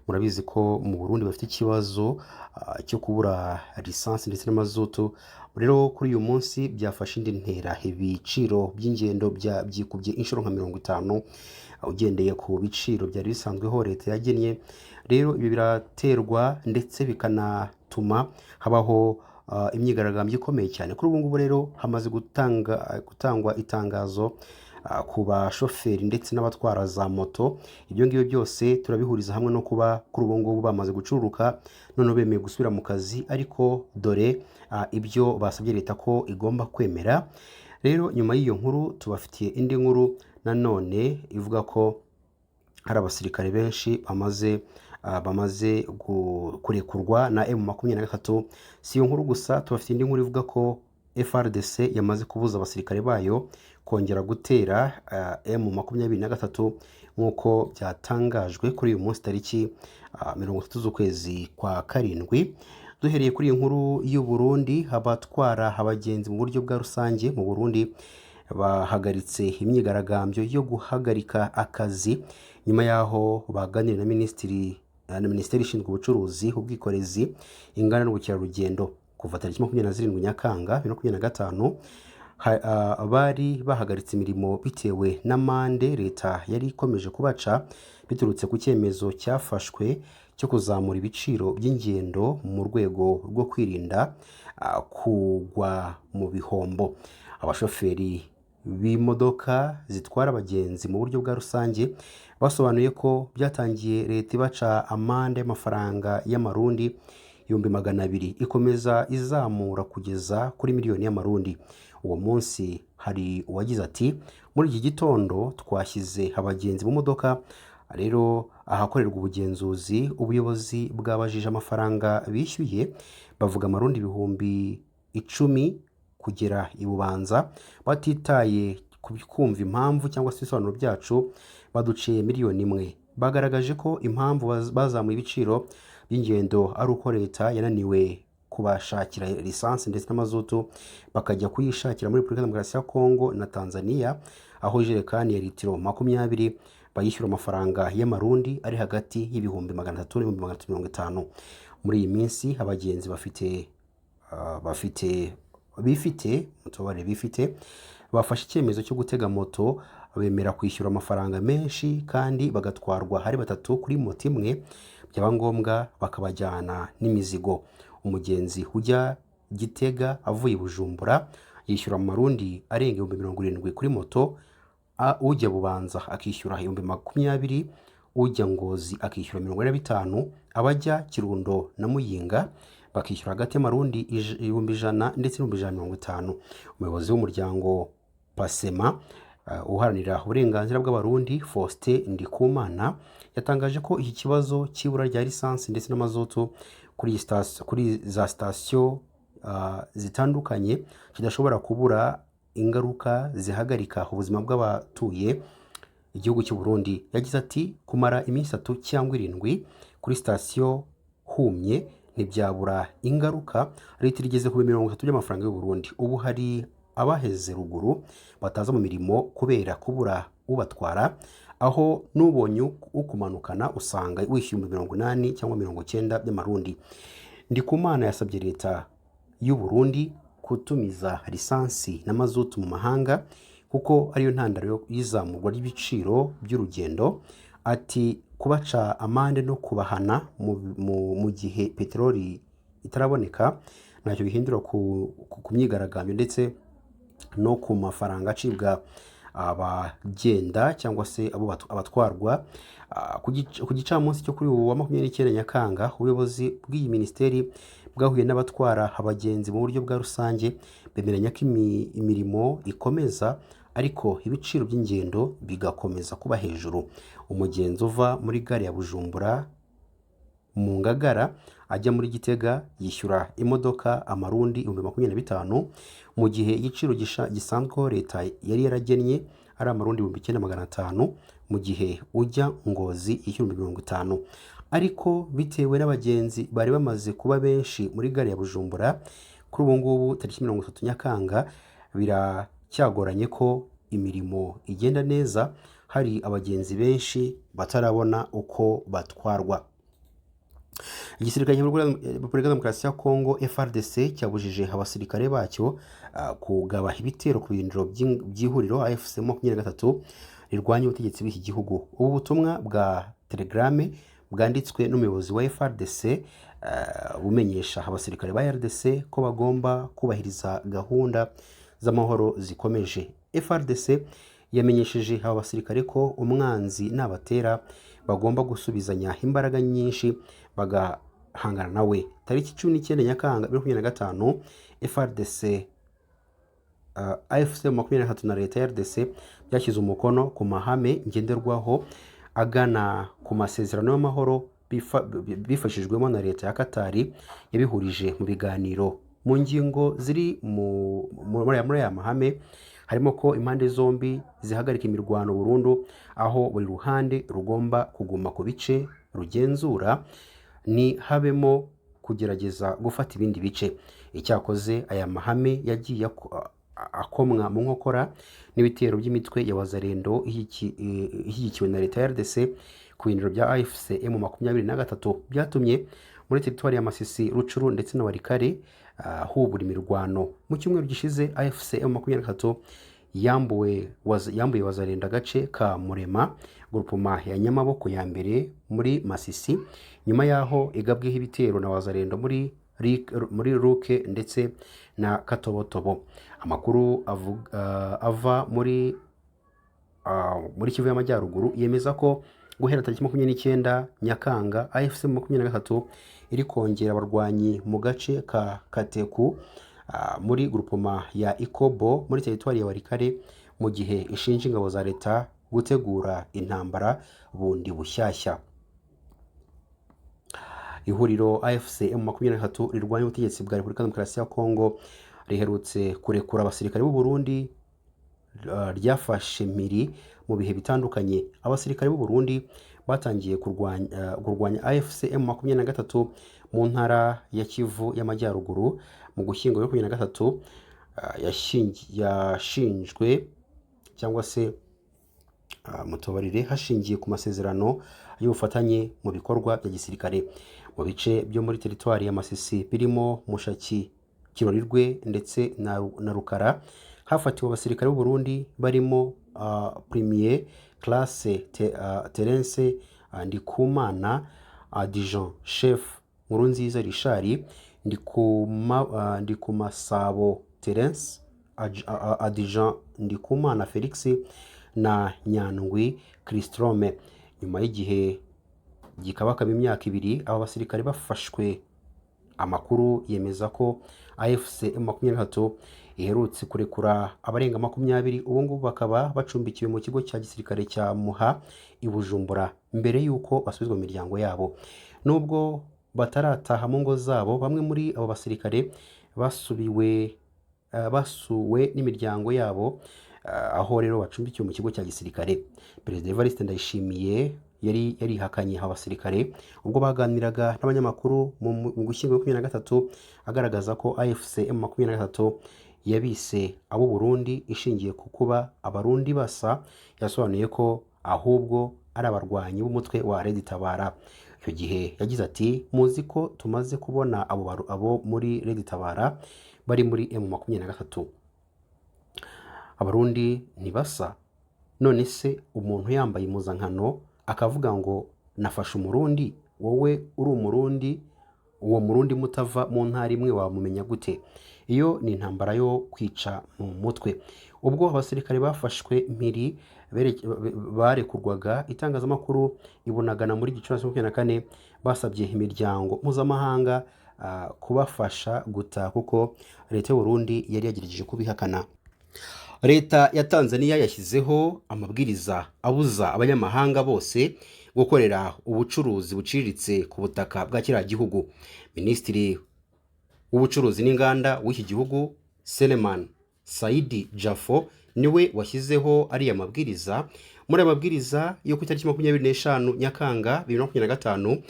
Murabizi ko mu Burundi bafite ikibazo cyo kubura lisansi ndetse n'amazutu. Rero kuri uyu munsi byafashe indi ntera, ibiciro by'ingendo byikubye inshuro nka 50 ugendeye ku biciro byari bisanzweho leta yagennye. Rero ibi biraterwa ndetse bikanatuma habaho imyigaragambyo ikomeye cyane. Kuri ubu ngubu rero hamaze gutangwa itangazo ku bashoferi ndetse n'abatwara za moto. Ibyo ngibyo byose turabihuriza hamwe no kuba kuri ubu ngubu bamaze gucururuka, noneho bemeye gusubira mu kazi, ariko dore ibyo basabye leta ko igomba kwemera. Rero nyuma y'iyo nkuru tubafitiye indi nkuru nanone ivuga ko hari abasirikare benshi bamaze kurekurwa na M23. Si iyo nkuru gusa, tubafitiye indi nkuru ivuga ko FARDC yamaze kubuza abasirikare bayo kongera gutera M23 nk'uko byatangajwe kuri uyu munsi tariki 30 z'ukwezi kwa karindwi. Duhereye kuri iyi nkuru y'u Burundi, abatwara abagenzi mu buryo bwa rusange mu Burundi bahagaritse imyigaragambyo yo guhagarika akazi nyuma y'aho baganiriye na minisitiri na minisiteri ishinzwe ubucuruzi, ubwikorezi, inganda n'ubukerarugendo. Kuva tariki 27 Nyakanga 2025 bari bahagaritse imirimo bitewe n'amande leta yari ikomeje kubaca biturutse ku cyemezo cyafashwe cyo kuzamura ibiciro by'ingendo mu rwego rwo kwirinda kugwa mu bihombo. Abashoferi b'imodoka zitwara abagenzi mu buryo bwa rusange basobanuye ko byatangiye leta ibaca amande y'amafaranga y'amarundi 200,000, ikomeza izamura kugeza kuri miliyoni y'amarundi. Uwo munsi hari uwagize ati: "Muri iki gitondo twashyize abagenzi mu modoka, rero ahakorerwa ubugenzuzi ubuyobozi bwabajije amafaranga bishyuye, bavuga amarundi 10,000 kugera i Bubanza. Batitaye ku kumva impamvu cyangwa se ibisobanuro byacu, baduciye miliyoni 1." Bagaragaje ko impamvu bazamuye ibiciro by'ingendo ari uko leta yananiwe kubashakira lisansi ndetse n'amazutu, bakajya kuyishakira muri Repubulika Demokarasi ya Kongo na Tanzania, aho ijerekani ya litiro 20 bayishyura amafaranga y'amarundi ari hagati y'300,000 n'350,000. Muri iyi minsi abagenzi bafite bifite mutubare bifite bafashe icyemezo cyo gutega moto, bemera kwishyura amafaranga menshi kandi bagatwarwa hari batatu kuri moto imwe, byaba ngombwa bakabajyana n'imizigo. Umugenzi ujya Gitega avuye i Bujumbura yishyura amarundi arenga 70,000 kuri moto, ujya Bubanza akishyura 20,000, ujya Ngozi akishyura 45,000, abajya Kirundo na Muyinga bakishyura hagati y'amarundi 100,000 ndetse n'150,000. Umuyobozi w'umuryango Pasema uharanira uburenganzira bw'Abarundi, Faustin Ndikumana, yatangaje ko iki kibazo cy'ibura rya lisansi ndetse n'amazutu kuri za sitasiyo zitandukanye kidashobora kubura ingaruka zihagarika ubuzima bw'abatuye igihugu cy'u Burundi. Yagize ati: "Kumara iminsi 3 cyangwa 7 kuri sitasiyo humye ntibyabura ingaruka. Litiro igeze ku 30 by'amafaranga y'u Burundi. Ubu hari abaheze ruguru bataza mu mirimo kubera kubura ubatwara, aho n'ubonye ukumanukana usanga wishyura 80,000 cyangwa 90 by'amarundi." Ndikumana yasabye leta y'u Burundi kutumiza lisansi na mazutu mu mahanga kuko ariyo ntandaro y'izamurwa ry'ibiciro by'urugendo. Ati: "Kubaca amande no kubahana mu gihe peteroli itaraboneka ntacyo bihindura ku myigaragambyo ndetse no ku mafaranga acibwa abagenda cyangwa se abo abatwarwa." Ku gicamunsi cyo kuri ubu wa 29 Nyakanga, ubuyobozi bw'iyi minisiteri bwahuye n'abatwara abagenzi mu buryo bwa rusange, bemeranya ko imirimo ikomeza ariko ibiciro by'ingendo bigakomeza kuba hejuru. Umugenzi uva muri gare ya Bujumbura mu Ngagara ajya muri Gitega yishyura imodoka amarundi 25,000, mu gihe igiciro gisanzweho leta yari yaragennye ari amarundi 9,500, mu gihe ujya Ngozi yishyura 50,000. Ariko bitewe n'abagenzi bari bamaze kuba benshi muri gare ya Bujumbura, kuri ubu ngubu tariki 30 Nyakanga biracyagoranye ko imirimo igenda neza, hari abagenzi benshi batarabona uko batwarwa. Igisirikare cya Repubulika Demokarasi ya Kongo FARDC cyabujije abasirikare bacyo kugaba ibitero ku birindiro by'ihuriro AFC 23 rirwanya ubutegetsi bw'iki gihugu. Ubu butumwa bwa Telegram bwanditswe n'umuyobozi wa FARDC bumenyesha abasirikare ba RDC ko bagomba kubahiriza gahunda z'amahoro zikomeje. FARDC yamenyesheje aba basirikare ko umwanzi nabatera bagomba gusubizanya imbaraga nyinshi bagahangana nawe. Tariki 19 Nyakanga 2025, FARDC, AFC 23 na leta ya RDC byashyize umukono ku mahame ngenderwaho agana ku masezerano y'amahoro bifashijwemo na leta ya Katari yabihurije mu biganiro. Mu ngingo ziri muri aya mahame harimo ko impande zombi zihagarika imirwano burundu, aho buri ruhande rugomba kuguma ku bice rugenzura, ni habemo kugerageza gufata ibindi bice. Icyakoze aya mahame yagiye akomwa mu nkokora n'ibitero by'imitwe ya Wazalendo ishyigikiwe na leta ya RDC ku birindiro bya AFC M 23, byatumye muri teritwari ya Masisi, Rucuru ndetse na Walikale hubura imirwano. Mu cyumweru gishize, AFC M 23 yambuye Wazalendo agace ka Murema, grupoma ya Nyamaboko ya mbere muri Masisi, nyuma y'aho igabweho ibitero na Wazalendo muri Ruke ndetse na Katobotobo. Amakuru ava muri Kivu y'Amajyaruguru yemeza ko guhera tariki 29 Nyakanga, AFC 23 iri kongera abarwanyi mu gace ka Kateku muri grupoma ya Ikobo muri teritwari ya Walikale, mu gihe ishinja ingabo za leta gutegura intambara bundi bushyashya. Ihuriro AFC M 23 rirwanya ubutegetsi bwa Repubulika Demokarasi ya Kongo riherutse kurekura abasirikare b'u Burundi ryafashe mpiri mu bihe bitandukanye. Abasirikare b'u Burundi batangiye kurwanya AFC M 23 mu ntara ya Kivu y'Amajyaruguru mu Gushyingo 2023, yashinjwe cyangwa se mutubarire, hashingiye ku masezerano y'ubufatanye mu bikorwa bya gisirikare. Mu bice byo muri teritwari ya Masisi birimo Mushaki, Kirorirwe ndetse na Rukara hafatiwe abasirikare b'u Burundi barimo Premier Classe Terence Ndikumana, Adjudant Chef Nkurunziza Richard, Ndikumasabo Terence, Adjudant Ndikumana Felix na Nyandwi Christrome. Nyuma y'igihe gikabakaba imyaka 2 aba basirikare bafashwe, amakuru yemeza ko AFC M 23 iherutse kurekura abarenga 20, ubu ngubu bakaba bacumbikiwe mu kigo cya gisirikare cya Muha i Bujumbura mbere y'uko basubizwa mu miryango yabo. Nubwo batarataha mu ngo zabo, bamwe muri abo basirikare basuwe n'imiryango yabo aho rero bacumbikiwe mu kigo cya gisirikare. Perezida Evariste Ndayishimiye yari yarihakanye aba basirikare ubwo baganiraga n'abanyamakuru mu Gushyingo 23, agaragaza ko AFC M 23 yabise abo Burundi ishingiye ku kuba Abarundi basa. Yasobanuye ko ahubwo ari abarwanyi b'umutwe wa Red Tabara. Icyo gihe yagize ati: "Muzi ko tumaze kubona abo muri Red Tabara bari muri M 23. Abarundi ntibasa. None se umuntu yambaye impuzankano akavuga ngo nafashe Umurundi, wowe uri Umurundi, uwo Murundi mutava mu ntara imwe wamumenya gute? Iyo ni intambara yo kwica mu mutwe." Ubwo abasirikare bafashwe mpiri barekurwaga, itangazamakuru ibunagana muri Gicurasi 24 basabye imiryango mpuzamahanga kubafasha gutaha kuko leta y'u Burundi yari yagerageje kubihakana. Leta ya Tanzania yashyizeho amabwiriza abuza abanyamahanga bose gukorera ubucuruzi buciriritse ku butaka bwa kiriya gihugu. Minisitiri w'ubucuruzi n'inganda w'iki gihugu, Seleman Saidi Jafo, niwe washyizeho ariya mabwiriza. Muri aya mabwiriza yo ku itariki 25 Nyakanga 2025,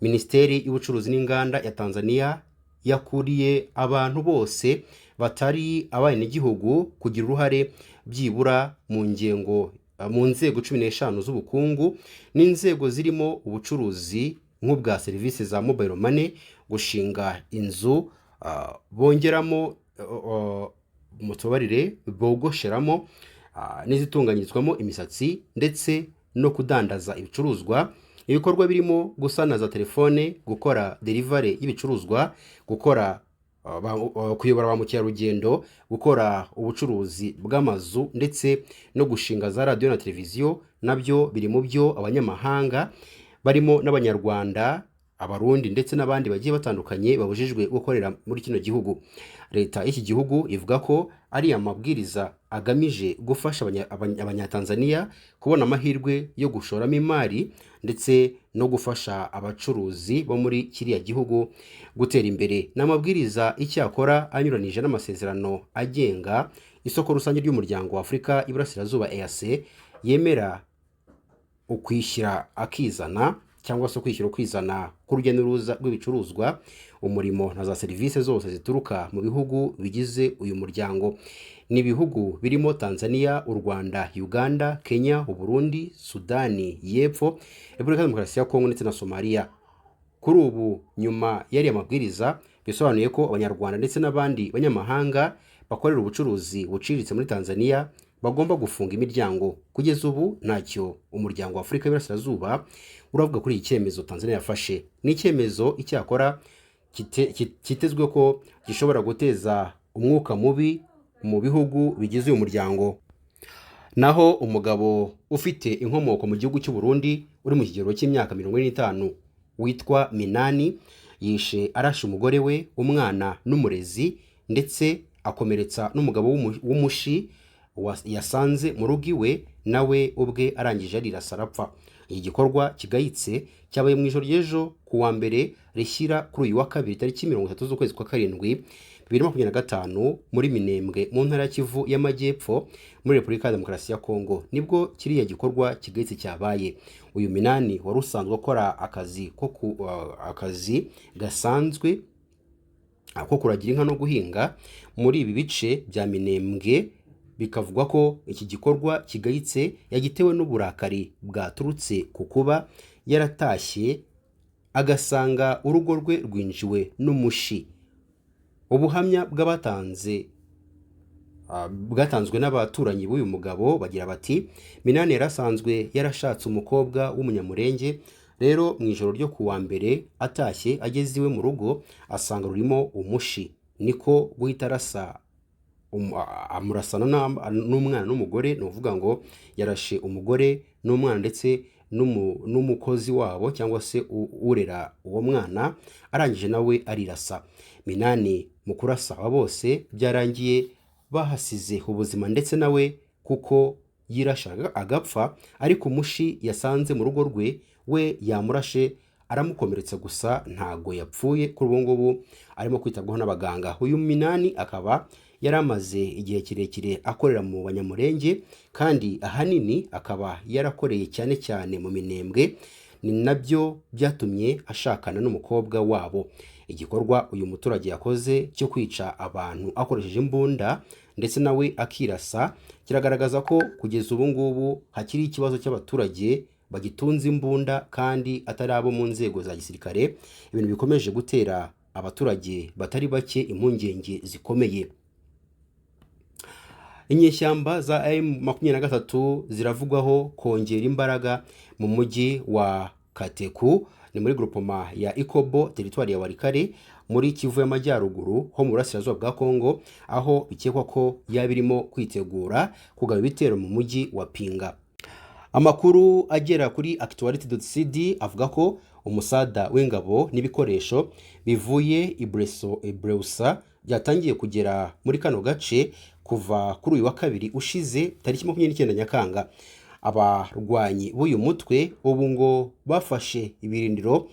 Minisiteri y'ubucuruzi n'inganda ya Tanzania yakuriye abantu bose batari abenegihugu kugira uruhare byibura mu nzego 15 z'ubukungu n'inzego zirimo ubucuruzi nk'ubwa serivisi za mobile money, gushinga inzu bongeramo, mutubarire, bogosheramo n'izitunganyirizwamo imisatsi, ndetse no kudandaza ibicuruzwa. Ibikorwa birimo gusana za telefone, gukora delivery y'ibicuruzwa, gukora kuyobora ba mukerarugendo, gukora ubucuruzi bw'amazu, ndetse no gushinga za radiyo na televiziyo, nabyo biri mu byo abanyamahanga barimo n'Abanyarwanda, Abarundi ndetse n'abandi bagiye batandukanye babujijwe gukorera muri kino gihugu. Leta y'iki gihugu ivuga ko ari amabwiriza agamije gufasha Abanyatanzaniya kubona amahirwe yo gushoramo imari ndetse no gufasha abacuruzi bo muri kiriya gihugu gutera imbere. Ni amabwiriza icyakora anyuranije n'amasezerano agenga isoko rusange ry'umuryango wa Afurika y'Iburasirazuba, EAC, yemera ukwishyira akizana cyangwa se ukwishyira ukwizana k'urujya n'uruza rw'ibicuruzwa, umurimo na za serivisi zose zituruka mu bihugu bigize uyu muryango. Ni ibihugu birimo Tanzania, u Rwanda, Uganda, Kenya, Uburundi, Sudani y'Epfo, Repubulika ya Demokarasi ya Kongo ndetse na Somaliya. Kuri ubu, nyuma y'ariya mabwiriza, bisobanuye ko Abanyarwanda ndetse n'abandi banyamahanga bakorera ubucuruzi buciriritse muri Tanzania bagomba gufunga imiryango. Kugeza ubu ntacyo umuryango wa Afurika y'Iburasirazuba uravuga kuri iki cyemezo Tanzania yafashe. Ni icyemezo icyakora kitezwe ko gishobora guteza umwuka mubi mu bihugu bigize uyu muryango. Naho umugabo ufite inkomoko mu gihugu cy'u Burundi uri mu kigero cy'imyaka 45 witwa Minani yishe arashe umugore we, umwana n'umurezi, ndetse akomeretsa n'umugabo w'umushi yasanze mu rugo iwe, nawe ubwe arangije arirasa arapfa. Iki gikorwa kigayitse cyabaye mu ijoro ry'ejo ku wa mbere rishyira kuri uyu wa kabiri, tariki 30 z'ukwezi kwa karindwi 2025, muri Minembwe mu ntara ya Kivu y'Amajyepfo muri Repubulika ya Demokarasi ya Kongo, nibwo kiriya gikorwa kigayitse cyabaye. Uyu Minani wari usanzwe akora akazi gasanzwe ko kuragira inka no guhinga muri ibi bice bya Minembwe, bikavugwa ko iki gikorwa kigayitse yagitewe n'uburakari bwaturutse ku kuba yaratashye agasanga urugo rwe rwinjiwe n'umushi. Ubuhamya bwatanzwe n'abaturanyi b'uyu mugabo bagira bati: "Minani yarasanzwe yarashatse umukobwa w'Umunyamurenge. Rero mu ijoro ryo ku wa mbere atashye ageze iwe mu rugo asanga rurimo umushi, niko guhita arasa amurasana n'umwana n'umugore." Ni ukuvuga ngo yarashe umugore n'umwana ndetse n'umukozi wabo cyangwa se urera uwo mwana, arangije nawe arirasa. Minani mu kurasa aba bose byarangiye bahasize ubuzima, ndetse nawe kuko yirashaga agapfa, ariko umushi yasanze mu rugo rwe we yamurashe aramukomeretsa gusa, ntago yapfuye. Kuri ubu ngubu arimo kwitabwaho n'abaganga. Uyu Minani akaba yari amaze igihe kirekire akorera mu Banyamurenge, kandi ahanini akaba yarakoreye cyane cyane mu Minembwe, ni nabyo byatumye ashakana n'umukobwa wabo. Igikorwa uyu muturage yakoze cyo kwica abantu akoresheje imbunda ndetse nawe akirasa kiragaragaza ko kugeza ubu ngubu hakiri ikibazo cy'abaturage bagitunze imbunda kandi atari abo mu nzego za gisirikare, ibintu bikomeje gutera abaturage batari bake impungenge zikomeye. Inyeshyamba za M23 ziravugwaho kongera imbaraga mu mujyi wa Kateku, ni muri groupement ya Ikobo, teritwari ya Walikale, muri Kivu y'Amajyaruguru ho mu burasirazuba bwa Kongo, aho bikekwa ko yaba irimo kwitegura kugaba ibitero mu mujyi wa Pinga. Amakuru agera kuri actuality.cd avuga ko umusada w'ingabo n'ibikoresho bivuye i Breusa byatangiye kugera muri kano gace kuva kuri uyu wa kabiri ushize, tariki 29 Nyakanga. Abarwanyi b'uyu mutwe ubu ngo bafashe ibirindiro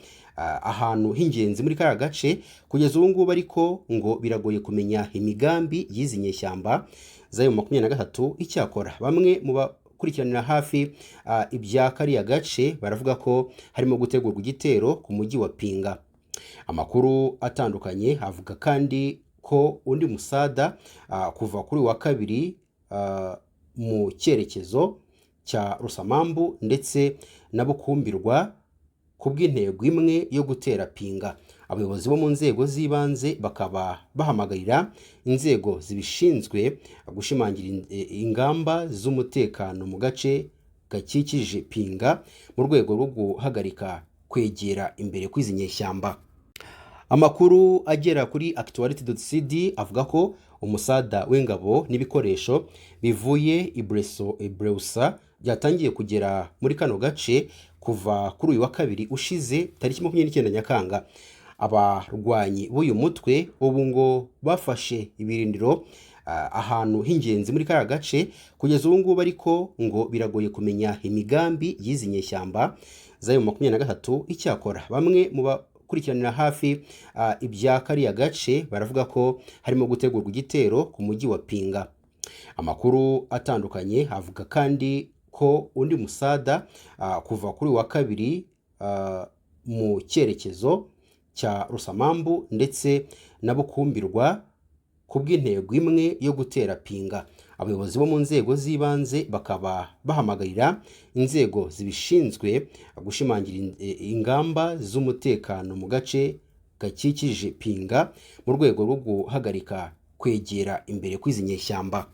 ahantu h'ingenzi muri kariya gace kugeza ubu ngubu, ariko ngo biragoye kumenya imigambi y'izi nyeshyamba z'ayo 23. Icyakora bamwe mu bakurikiranira hafi ibya kariya gace baravuga ko harimo gutegurwa igitero ku mujyi wa Pinga. Amakuru atandukanye avuga kandi ko undi musada kuva kuri wa kabiri mu cyerekezo cya Rusamambu ndetse na Bukumbirwa ku bw'intego imwe yo gutera Pinga. Abayobozi bo mu nzego z'ibanze bakaba bahamagarira inzego zibishinzwe gushimangira ingamba z'umutekano mu gace gakikije Pinga mu rwego rwo guhagarika kwegera imbere kw'izi nyeshyamba. Amakuru agera kuri actuality.cd avuga ko umusada w'ingabo n'ibikoresho bivuye i Breusa byatangiye kugera muri kano gace kuva kuri uyu wa kabiri ushize tariki 29 Nyakanga. Abarwanyi b'uyu mutwe ubu ngo bafashe ibirindiro ahantu h'ingenzi muri kariya gace kugeza ubu ngubu, ariko ngo biragoye kumenya imigambi y'izi nyeshyamba z'ayo 23. Icyakora bamwe mu bakurikiranira hafi ibya kariya gace baravuga ko harimo gutegurwa igitero ku mujyi wa Pinga. Amakuru atandukanye avuga kandi ko undi musada kuva kuri uyu wa kabiri mu cyerekezo cya Rusamambu ndetse na Bukumbirwa ku bw'intego imwe yo gutera Pinga. Abayobozi bo mu nzego z'ibanze bakaba bahamagarira inzego zibishinzwe gushimangira ingamba z'umutekano mu gace gakikije Pinga mu rwego rwo guhagarika kwegera imbere kw'izi nyeshyamba.